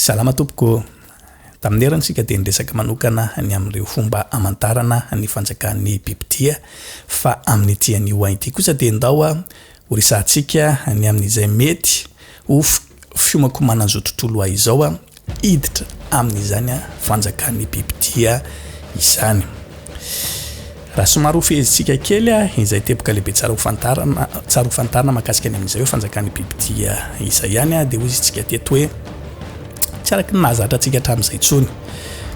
Salama tompoko. Tamin'ny heriny isika dia niresaka manokana ny amin'ireo fomba hamantarana ny fanjakan'ny bibidia fa amin'ity anio ity kosa dia ndao ho resahantsika ny amin'izay mety ho fiomankomanan'izao tontolo izao hiditra amin'izany fanjakan'ny bibidia izany. Raha somary ho fehezintsika kely izay teboka lehibe tsara ho fantarina tsara ho fantarina mahakasika ny amin'izay hoe fanjakan'ny bibidia izay ihany dia hoy isika teto hoe tsy araka ny nahazatra antsika hatramin'izay intsony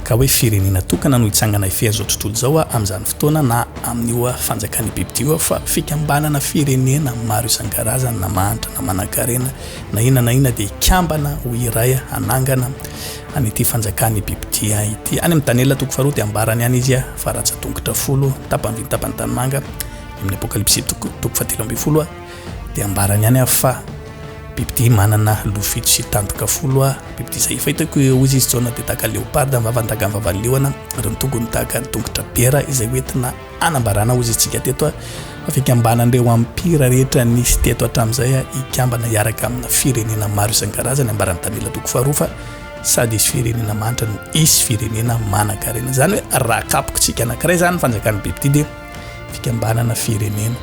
ka hoe firenena tokana no hitsangana hifehy an'izao tontolo izao amin'izany fotoana na amin'io fanjakan'ny bibidia io fa fikambanana firenena maro isan-karazany na mahantra na manankarena na inona na inona dia hikambana ho iray hanangana an'ity fanjakan'ny bibidia ity. Any amin'ny Daniela toko faharoa dia ambarany ihany izy fa ratsa-tongotra folo, tapany vy ny tapany tanimanga. Amin'ny Apokalypsy toko toko fahatelo ambin'ny folo dia ambarany ihany fa bibidia manana loha fito sy tandroka folo. Bibidia izay efa hitako hoy izy Jaona dia tahaka leoparda, ny vavany tahaka ny vavan'ny liona ary ny tongony tahaka ny tongotra bera izay hoentina Anambarana hozy isika teto fa fikambanan'ireo ampira rehetra nisy teto hatramin'izay hikambana hiaraka amina firenena maro isan-karazany ambaran'i Daniela toko faharoa fa sady hisy firenena mahantra no hisy firenena manankarena. Izany hoe raha akapokintsika anankiray izany ny fanjakan'ny bibidia dia fikambanana firenena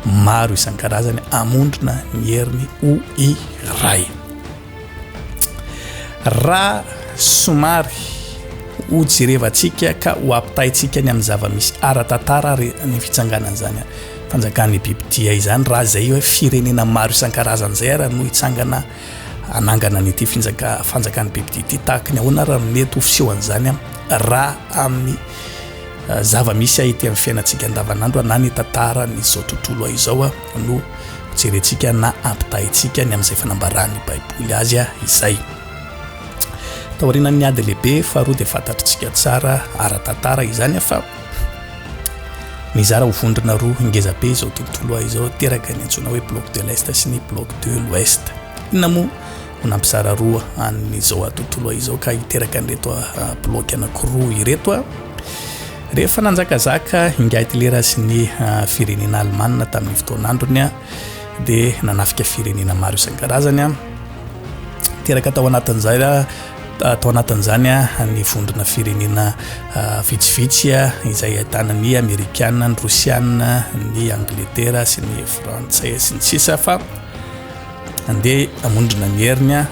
maro isan-karazany hamondrona ny heriny ho iray. Raha somary ho jerevantsika ka ho ampitahintsika ny amin'ny zava-misy ara-tantara ary ny fitsanganan'izany fanjakan'ny bibidia izany, raha izay hoe firenena maro isan-karazany izay ary no hitsangana hanangana an'ity finjaka fanjakan'ny bibidia ity, tahaka ny ahoana ary no mety ho fisehon'izany raha amin'ny eh, zava-misy ety amin'ny fiainantsika andavanandro na ny tantaran'izao tontolo izao no jerentsika na ampitahintsika ny amin'izay fanambaran'ny Baiboly azy izay. Taorian'ny ady lehibe faharoa dia fantatritsika tsara ara-tantara izany fa nizara ho vondrona roa ngeza be izao tontolo izao teraka ny antsoina hoe bloc de l'Est sy ny bloc de l'Ouest. Inona moa no nampizara roa an'izao tontolo izao ka hiteraka an'ireto bloc anankiroa ireto? Rehefa nanjakazaka Ingahy Hitler sy ny firenena Alemana tamin'ny fotoan'androny dia nanafika firenena maro isan-karazany. Teraka tao anatin'izay tao anatin'izany ny vondrona firenena vitsivitsy izay ahitana ny Amerikana, ny Rosiana, ny Angletera sy ny Frantsay sy ny sisa fa andeha hamondrona ny heriny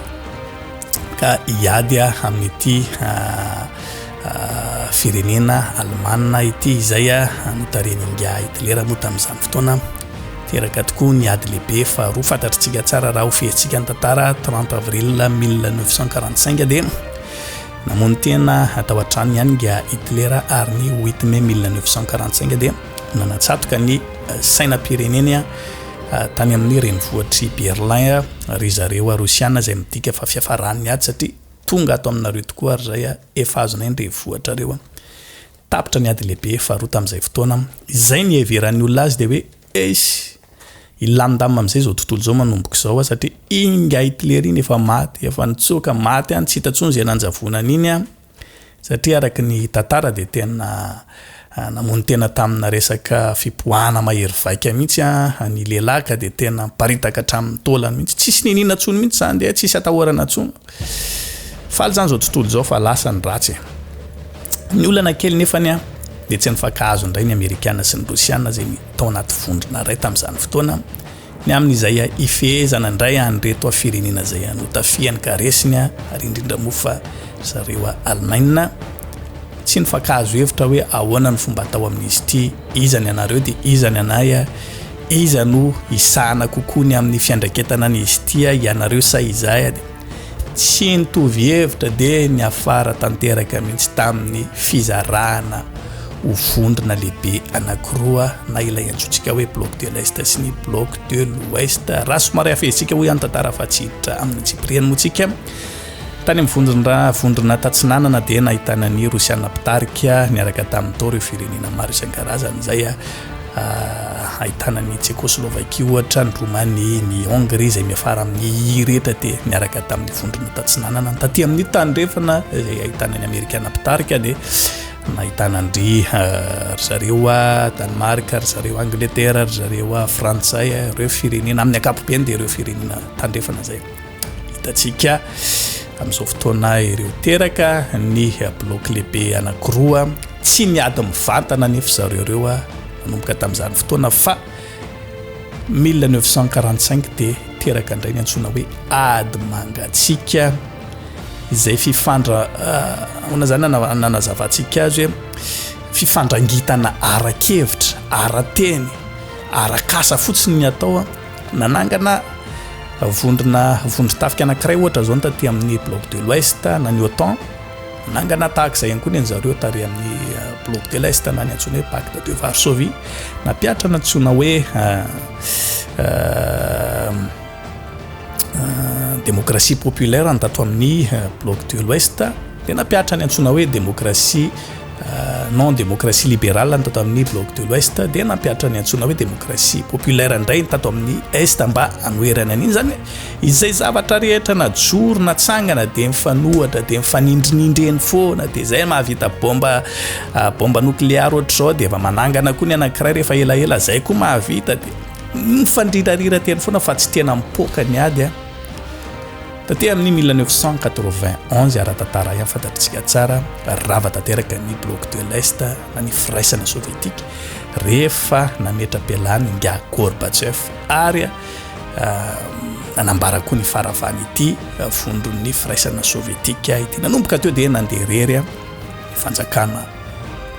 ka hiady amin'ity firenena alemana ity izay notarihin'ingahy Hitler moa tamin'izany fotoana. Teraka tokoa ny ady lehibe faharoa fantatritsika tsara raha ho fehintsika ny tantara 30 avril 1945 dia namono tena tao an-tranony ihany ingahy Hitler ary ny 8 mai 1945 dia nanatsatoka ny sainam-pireneny tany amin'ny renivohitr'i Berlin ry zareo Rosiana izay midika fa fiafaran'ny ady satria tonga ato aminareo tokoa ary izay efa azonay ny renivohitrareo. Tapitra ny ady lehibe faharoa tamin'izay fotoana. Izay ny iheveran'ny olona azy dia hoe eish! Hilamindamina amin'izay izao tontolo izao manomboka izao satria ingahy Hitler iny efa maty, efa nitsoaka, maty any, tsy hita intsony izay nanjavonany iny. Satria araka ny tantara dia tena namono tena tamina resaka fipoahana mahery vaika mihitsy ny lehilahy ka dia tena miparitaka hatramin'ny taolany mihitsy. Tsisy niniana intsony mihitsy izany dia tsisy atahorana intsony. Faly izany izao tontolo izao fa lasa ny ratsy e. Ny olana kely nefany dia tsy nifankahazo indray ny Amerikana sy ny Rosiana izay tao anaty vondrona iray tamin'izany fotoana. Ny amin'izay hifehezana indray an'ireto firenena izay notafihany ka resiny ary indrindra moa fa ry zareo Alemaina tsy nifankahazo hevitra hoe ahoana ny fomba atao amin'izy ity, iza ny anareo dia iza ny anay, iza no hisahana kokoa ny amin'ny fiandraiketana an'izy ity, ianareo sa izahay. Tsy nitovy hevitra dia niafara tanteraka mihitsy tamin'ny fizarahana ho vondrona lehibe anankiroa na ilay antsointsika hoe bloc de l'Est sy ny bloc de l'Ouest. Raha somary hafezintsika hoy ihany tantara fa tsy hiditra amin'ny antsipiriany moa tsika. Tany amin'ny vondrona vondrona tatsinanana dia nahitana ny Rosiana mpitarika niaraka tamin'ny tao ireo firenena maro isan-karazany izay ahitana ny Tsekoslovakia ohatra, ny Romania, ny Hongrie izay miafara amin'ny I rehetra dia niaraka tamin'ny vondrona tatsinanana. Ny taty amin'ny tandrefana izay ahitana ny Amerikana mpitarika dia nahitana an-dry ry zareo Danemark, ry zareo Angletera, ry zareo Frantsay, ireo firenena amin'ny ankapobeny dia ireo firenena tandrefana izay hitantsika. Amin'izao fotoana ireo teraka ny bloc lehibe anankiroa, tsy niady mivantana anefa zareo ireo nanomboka tamin'izany fotoana fa 1945 dia teraka indray ny antsoina hoe ady mangatsiaka izay fifandra ahoana zany nanazavantsika azy hoe fifandrangitana ara-kevitra, ara-teny, arak'asa fotsiny ny atao Nanangana vondrona vondron-tafika anankiray ohatra izao ny taty amin'ny bloc de l'ouest na ny OTAN. Nanangana tahaka izay ihany koa ny an'zareo tary amin'ny euh, bloc de l'est na ny antsoina hoe pacte de Varsovie. Nampihatra ny antsoina hoe euh, euh, démocratie populaire ny tato amin'ny bloc de l'ouest dia nampihatra ny antsoina hoe démocratie non démocratie libérale ny tato amin'ny bloc de l'ouest dia nampihatra ny antsoina hoe démocratie populaire indray ny tato amin'ny est mba hanoherana an'iny zany izay zavatra rehetra najoro natsangana dia mifanohatra dia mifanindrinindry eny foana dia izay mahavita bomba bomba nokleary ohatr'izao dia efa manangana koa ny anankiray rehefa elaela zay koa mahavita dia Mifandirarira teny foana fa tsy tena mipoaka ny ady a. Taty amin'ny 1991 ara-tantara ihany fantatritsika tsara, rava tanteraka ny bloc de l'Est na ny firaisana sovietika rehefa nametra-pialana ingahy Gorbatchev ary nanambara koa ny faharavan'ity vondron'ny firaisana sovietika ity. Nanomboka teo dia nandeha irery ny fanjakana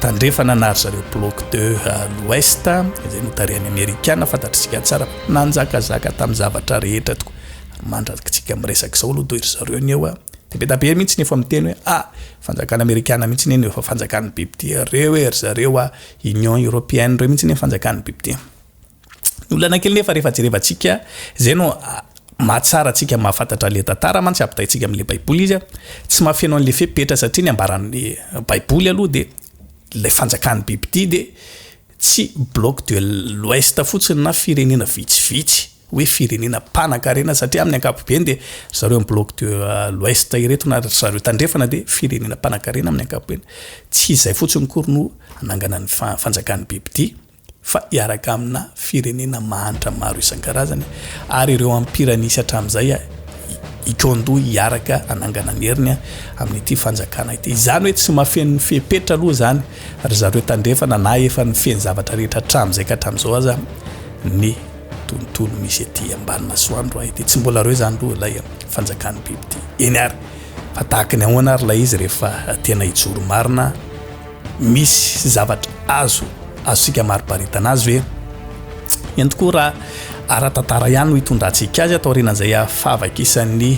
Tandrefana na ry zareo bloc de l'ouest izay notarihan'ny amerikana fantatr'isika tsara fa nanjakazaka tamin'ny zavatra rehetra tokoa ary mandrakitsika miresaka izao aloha dia ry zareo ny eo a dia be da be mihitsy ny efa miteny hoe ah fanjakana amerikana mihitsy anie no efa fanjakan'ny bibidia reo e ry zareo a union européenne reo mihitsy anie fanjakan'ny bibidia. Ny olana kely nefa rehefa jerevantsika, izay no mahatsara antsika mahafantatra an'ilay tantara mantsy ampitaintsika amin'ilay baiboly izy, tsy mahafeno an'ilay fepetra satria ny ambaran'ny baiboly aloha dia ilay fanjakan'ny bibidia dia tsy bloc de l'ouest fotsiny na firenena vitsivitsy hoe firenena mpanankarena satria amin'ny ankapobeny dia ry zareo amin'ny bloc de l'ouest ireto na ry zareo tandrefana dia firenena mpanankarena amin'ny ankapobeny, tsy izay fotsiny akory no hanangana ny fanjakan'ny bibidia. fa hiaraka amina firenena mahantra maro isan-karazany ary ireo empira nisy hatramin'izay hikaon-doha hiaraka hanangana ny heriny amin'ity fanjakana ity. Izany hoe tsy mahafeno ny fepetra aloha izany ry zareo tandrefana na efa nifehy ny zavatra rehetra hatramin'izay ka hatramin'izao aza ny tontolo misy ety ambany masoandro ity. Tsy mbola ireo izany aloha ilay fanjakan'ny bibidia. Eny ary fa tahaka ny ahoana ary ilay izy rehefa tena hijoro marina? Misy zavatra azo azontsika amariparitana azy ve? Eny tokoa raha ara-tantara ihany no hitondrantsika azy taorian'izay fahavakisan'ny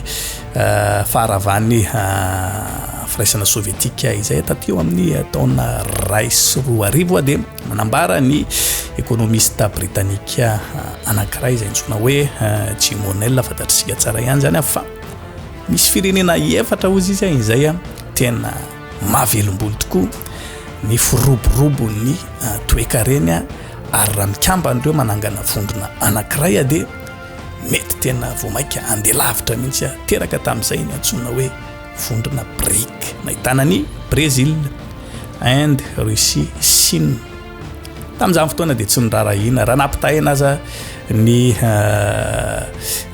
eh, faharavan'ny eh, firaisana sovietika izay taty amin'ny taona 2001 dia nanambara ny ekonomista britanika eh, anankiray izay antsoina hoe Jim O'Neill fantatritsika tsara ihany izany fa misy firenena efatra hozy izy izay tena Mahavelom-bolo tokoa ny firoborobon'ny toekareny ary raha mikambana ireo manangana vondrona anankiray dia mety tena vao mainka handeha lavitra mihitsy. Teraka tamin'izay ny antsoina hoe vondrona BRIC nahitana an'i Brésil, Inde, Russie, Chine. Tamin'izany fotoana dia tsy noraharahiana raha nampitahaina aza ny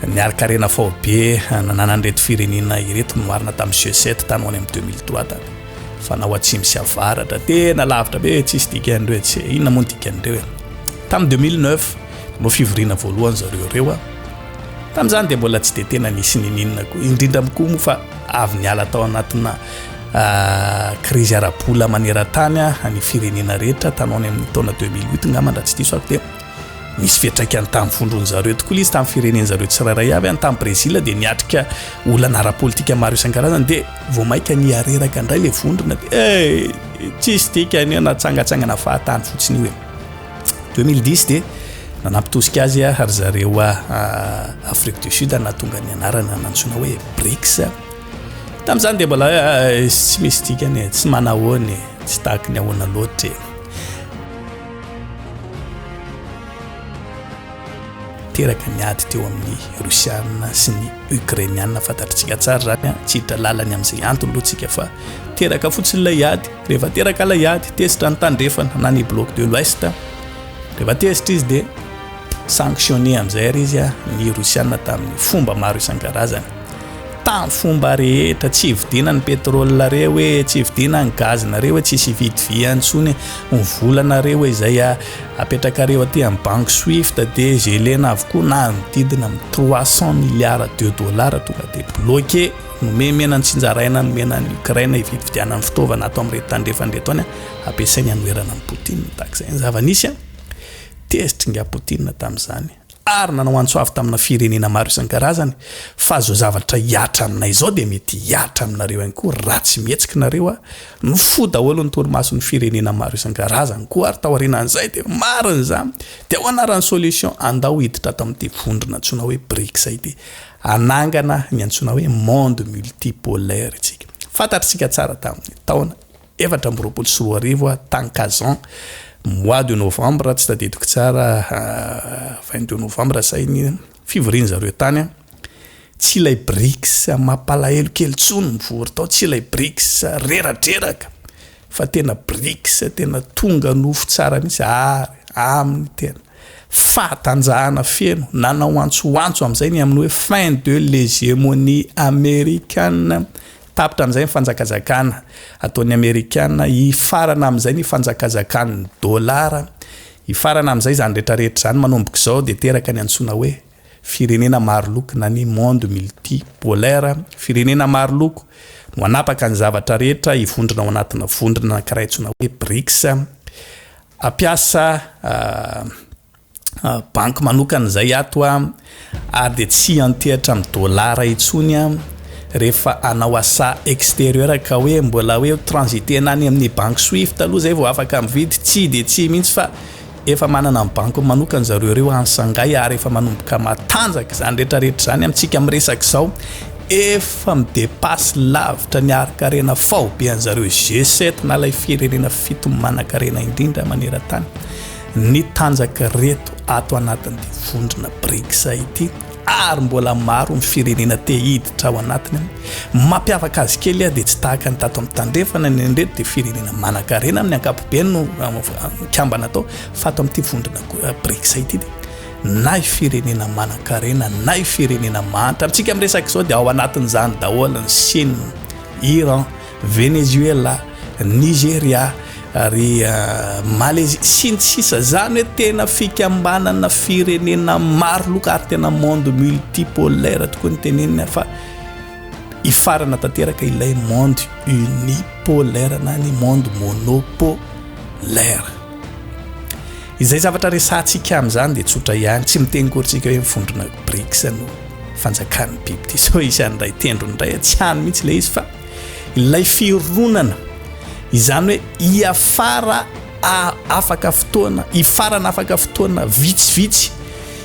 ny harin-karena faobe nananan'ireto firenena ireto noharina tamin'ny G7 tany ho any amin'ny 2003 tany. Fa na ho atsimo sy avaratra tena lavitra be tsisy dikan'ireo e, tsy inona moa ny dikan'ireo e. Tamin'ny 2009 nanao fivoriana voalohany zareo ireo a. Tamin'izany dia mbola tsy dia tena nisy nininona koa, indrindra koa moa fa avy niala tao anatina krizy ara-bola maneran-tany ny firenena rehetra tany ho any amin'ny taona 2008 angamba raha tsy diso aho dia nisy fiantraikany tamin'ny vondron'ny zareo tokoa ilay izy tamin'ny firenen'ny zareo tsirairay avy any tamin'ny Brésil dia niatrika olana ara-politika maro isan-karazany dia vao mainka nihareraka indray ilay vondrona dia eh, tsisy dikany io natsangatsangana fahatany fotsiny io e 2010 dia nanampy tosika azy ry zareo Afrique du Sud nahatonga ny anarana nantsoina hoe BRICS. Tamin'izany dia mbola hoe tsy misy dikany e, tsy manahoana e, tsy tahaky ny ahoana loatra e. Teraka ny ady teo amin'ny Rosiana sy ny Ukrainiana, fantatritsika tsara izany, tsy hiditra lalany amin'izay antony aloha tsika fa teraka fotsiny ilay ady. Rehefa teraka ilay ady, tezitra ny tandrefana na ny bloc de l'ouest. Rehefa tezitra izy dia sanctionné amin'izay ary izy ny Rosiana tamin'ny fomba maro isan-karazany. Tamin'ny fomba rehetra, tsy hividiana ny pétrole-nareo e, tsy hividiana ny gaz-nareo e, tsisy hividy vy intsony e, ny volanareo e izay apetrakareo aty amin'ny banque Swift dia gelena avokoa na manodidina amin'ny 300 milliards de dollars tonga dia bloqué, nomemena notsinjaraina nomena an'i Ukraine hividividianany fitaovana ato amin'ireto tandrefana ireto any ampiasainy hanoherana an'i Poutine. Tahaka izay ny zava-nisy an! Tezitra ingahy Poutine tamin'izany ary nanao antso avo tamina firenena maro isan-karazany fa izao zavatra hihatra aminay izao dia mety hihatra aminareo ihany koa raha tsy mihetsika nareo a! Nifoha daholo ny torimason'ny firenena maro isan-karazany koa ary taorianan'izay dia marina izany dia ahoana ary ny solution? Andao hiditra ato amin'ity vondrona antsoina hoe BRICS ity hanangana ny antsoina hoe monde multipolaire isika. Fantatr'isika tsara tamin'ny taona 2024 tany Kazan, mois de novembre, tsy tadidiko tsara, 22 novembre sa inona, fivorian zareo tany, tsy ilay BRICS mampalahelo kely tsony mivory tao, tsy ilay BRICS reradreraka fa tena BRICS tena tonga nofo tsara mihitsy ary amin'ny tena fahatanjahana feno, nanao antsoantso amin'izay ny amin'ny hoe fin de l'hégémonie américaine. Tapitra amin'izay ny fanjakazakana ataon'ny Amerikana, hifarana amin'izay ny fanjakazakan'ny dolara, hifarana amin'izay izany rehetrarehetra izany manomboka izao dia teraka ny antsoina hoe firenena maro loko na ny monde multipolaire, firenena maro loko no hanapaka ny zavatra rehetra hivondrona ao anatina vondrona anankiray antsoina hoe BRICS, hampiasa Banky manokana izay ato ary dia tsy hiantehatra amin'ny dollar intsony rehefa hanao asa exterieur ka hoe mbola hoe transiter-na any amin'ny banky swift aloha izay vao afaka mividy, tsia dia tsia mihitsy fa efa manana ny bankiny manokana zareo ireo any Shanghai ary efa manomboka matanjaka izany rehetra rehetra izany amintsika miresaka izao, efa mi-depasse lavitra ny harin-karena faobe an'zareo G7 na ilay firenena fito manan-karena indrindra maneran-tany. Ny tanjak'ireto ato anatin'ity vondrona Brics ity ary mbola maro ny firenena te hiditra ao anatiny. Mampiavaka azy kely dia tsy tahaka ny tato amin'ny tandrefana ny an'ireto dia firenena manankarena amin'ny ankapobeny no mikambana tao fa ato amin'ity vondrona Brics ity dia na firenena manankarena na firenena mahantra. Amintsika miresaka izao dia ao anatin'izany daholo ny Chine, Iran, Venezuela, Nigeria ary Malaisie sy ny sisa Zany hoe tena fikambanana firenena maro loka ary tena monde multipolaire tokoa ny tenenina fa hifarana tanteraka ilay monde unipolaire na ny monde monopolaire. Izay zavatra resahantsika amin'izany dia tsotra ihany, tsy miteny kory tsika hoe mivondrona BRICS no fanjakan'ny biby ity sao hisy handray tendrony indray, tsy any mihitsy ilay izy fa ilay fironana izany hoe hiafara afaka fotoana, hifarana afaka fotoana vitsivitsy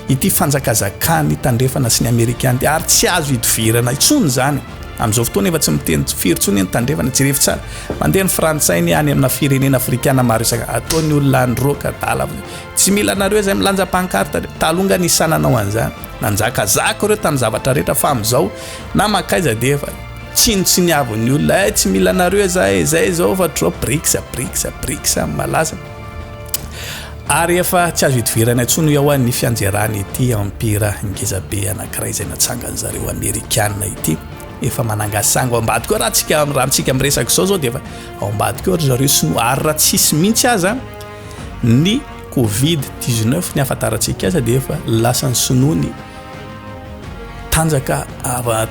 ity fanjakazakan'ny tandrefana sy ny amerikana ity ary tsy azo idovirana intsony izany. Amin'izao fotoana efa tsy miteny firy intsony ny tandrefana, jerevo tsara, mandeha ny frantsay ny any amina firenena afrikana maro isaka, ataon'ny olona any roka adala, tsy mila anareo izay milanja pancarte, taloha nga nisy sahy nanao an'izany, nanjakazaka ireo tamin'ny zavatra rehetra fa amin'izao na mankaiza dia efa tsinontsiniavin'ny olona, eh tsy mila anareo izahay, izay izao fa trop brics, brics, brics malaza. Ary efa tsy azo idivirana intsony hoy aho ny fianjeran'ity empire ngezabe anankiray izay natsangan'zareo amerikana ity. Efa manangasanga ao ambadika ao raha tsika raha amintsika miresaka izao zao dia efa ao ambadika ao ry zareo sinoa ary raha tsisy mihitsy aza ny covid 19 ny ahafantarantsika azy dia efa lasan'ny sinoa ny tanjaka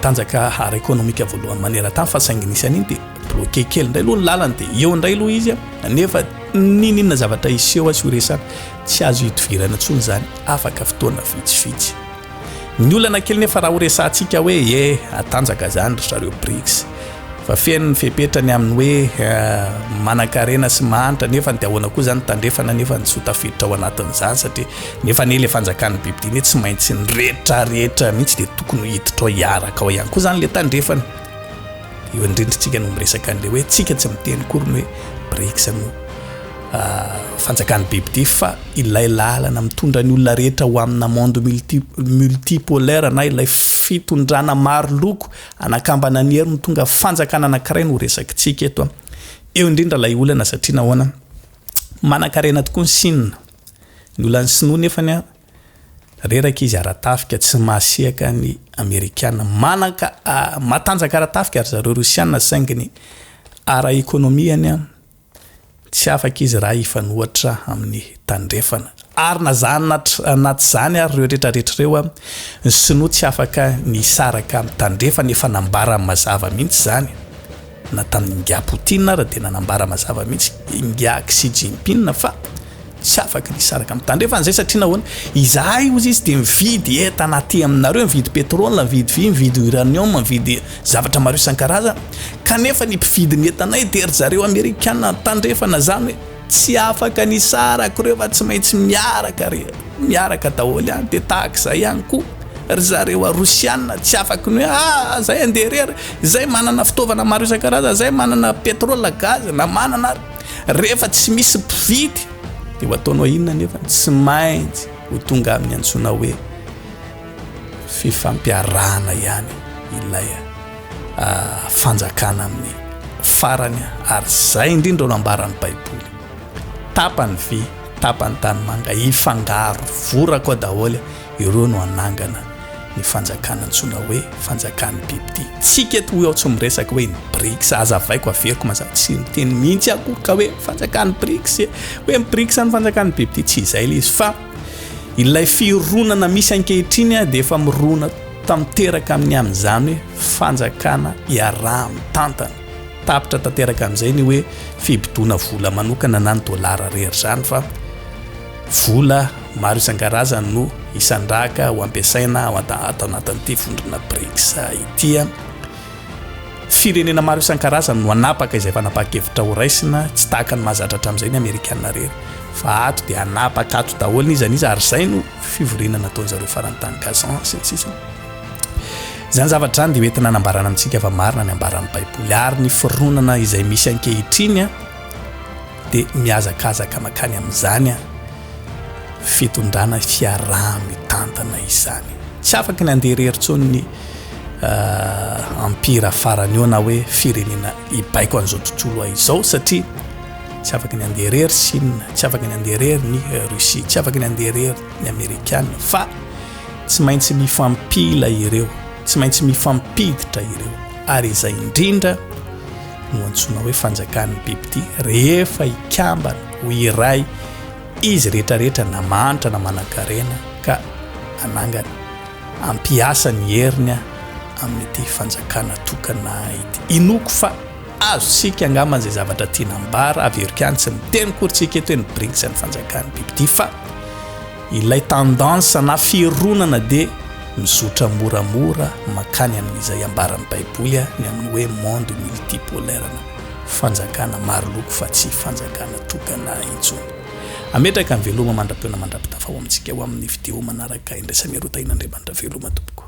tanjaka ara-ekonomika voalohany maneran-tany fa saingy nisy an'iny dia bloqué kely indray aloha ny lalany dia eo indray aloha izy nefa N'inon'inona zavatra hiseho sy ho resahana, tsy azo idovirana intsony izany afaka fotoana vitsivitsy. Ny olana kely nefa raha ho resahantsika hoe eh, hatanjaka izany ry zareo Brics, fa feno ny fepetra ny amin'ny hoe manankarena sy mahantra nefa dia ahoana koa izany tandrefana nefa tsy ho tafiditra ao anatin'izany satria nefa anie ilay fanjakan'ny bibidia anie tsy maintsy ny rehetra rehetra mihitsy dia tokony hiditra ao hiaraka ao ihany koa izany ilay tandrefana. Eo indrindra tsika no miresaka an'ilay hoe tsika tsy miteny akory ny hoe BRICS no fanjakan'ny bibidia fa ilay lalana mitondra ny olona rehetra ho amina monde multi multipolaire na ilay fitondrana maro loko anakambana ny hery no tonga fanjakana anankiray no resakitsika eto a. Eo indrindra ilay olana satria nahoana? Manankarena tokoa ny Sina. Ny olan'ny sinoa nefany a. Reraka izy ara-tafika, tsy mahasiaka ny Amerikana. Manaka, matanjaka ara-tafika ry zareo Rosiana saingy ny ara-ekonomiany tsy afaka izy raha hifanohatra amin'ny tandrefana. Ary na zany na na tsy zany ary ireo rehetra rehetra ireo, ny Sinoa tsy afaka ny hisaraka amin'ny tandrefana, efa nambarany mazava mihitsy izany. Na tamin'ingahy Poutine ara dia nanambara mazava mihitsy ingahy Xi Jinping fa tsy afaka ny hisaraka amin'ny tandrefana izay satria nahoana? Izahay hozy izy dia mividy entana aty aminareo, mividy pétrole, mividy vy, mividy uranium, mividy zavatra maro isan-karazany kanefa ny mpividy ny entanay dia ry zareo amerikana tandrefana izany hoe tsy afaka ny hisaraka ireo fa tsy maintsy miaraka ry miaraka daholo ihany dia tahaka izay ihany koa ry zareo rosiana tsy afaky ny hoe ah zay andeha irery zay manana fitaovana maro isan-karazany zay manana pétrole gaz na manana ary rehefa tsy misy mpividy dia ho ataonao inona nefa tsy maintsy ho tonga amin'ny antsoina hoe fifampiarahana ihany ilay ah, fanjakana amin'ny farany ary zay indrindra no ambaran'ny baiboly tapany vy tapany tanimanga hifangaro voraka ao daholo Ireo no hanangana ny fanjakana antsoina hoe fanjakan'ny bibidia. Tsika eto hoy aho tsy miresaka hoe ny BRICS, hazavaiko averiko mazava, tsy miteny mihitsy akory ka hoe fanjakan'ny BRICS, hoe ny BRICS ny fanjakan'ny bibidia, tsy izay ilay izy fa ilay fironana misy ankehitriny dia efa mirona tanteraka amin'ny amin'izany hoe fanjakana iaraha-mitantana. Tapitra tanteraka amin'izay ny hoe fibodoana vola manokana na ny dolara rery izany fa vola Maro isan-karazany no hisandrahaka ho ampiasaina ao ato anatin'ity vondrona BRICS ity. Firenena maro isan-karazany no hanapaka izay fanapahan-kevitra horaisina, tsy tahaka ny mahazatra hatramin'izay ny Amerikana irery, fa ato dia hanapaka ato daholo n'iza n'iza ary izay no fivoriana nataon-jareo farany tany Kazan sy ny sisa. Izany zavatra izany dia hoentina hanambarana amintsika fa marina ny ambaran'ny Baiboly ary ny fironana izay misy ankehitriny dia mihazakazaka mankany amin'izany fitondrana fiaraha-mitantana izany. Tsy afaky ny handeha irery intsony ny empire farany eo na hoe firenena hibaiko an'izao tontolo izao satria tsy afaky ny handeha irery Chine, tsy afaky ny handeha irery ny Russie, tsy afaky ny handeha irery ny Amerikana fa tsy maintsy mifampila ireo, tsy maintsy mifampiditra ireo ary izay indrindra no antsoina hoe fanjakan'ny bibidia rehefa hikambana ho iray izy rehetra rehetra na mahantra na manankarena ka hanangana hampiasa ny heriny amin'ity fanjakana tokana ity. Inoako fa azontsika angamba izay zavatra tiana ambara, averiko ihany tsy miteny akory tsika eto hoe ny BRICS ny fanjakan'ny bibidia fa Ilay tendance na fironana dia mizotra moramora mankany amin'izay ambaran'ny Baiboly ny amin'ny hoe monde multipolaire na fanjakana maro loko fa tsy fanjakana tokana intsony. Ametraka ny veloma mandra-peona mandra-pitafa ho amintsika ho amin'ny video manaraka indray. Samia roa tahin'Andriamanitra veloma tompoko.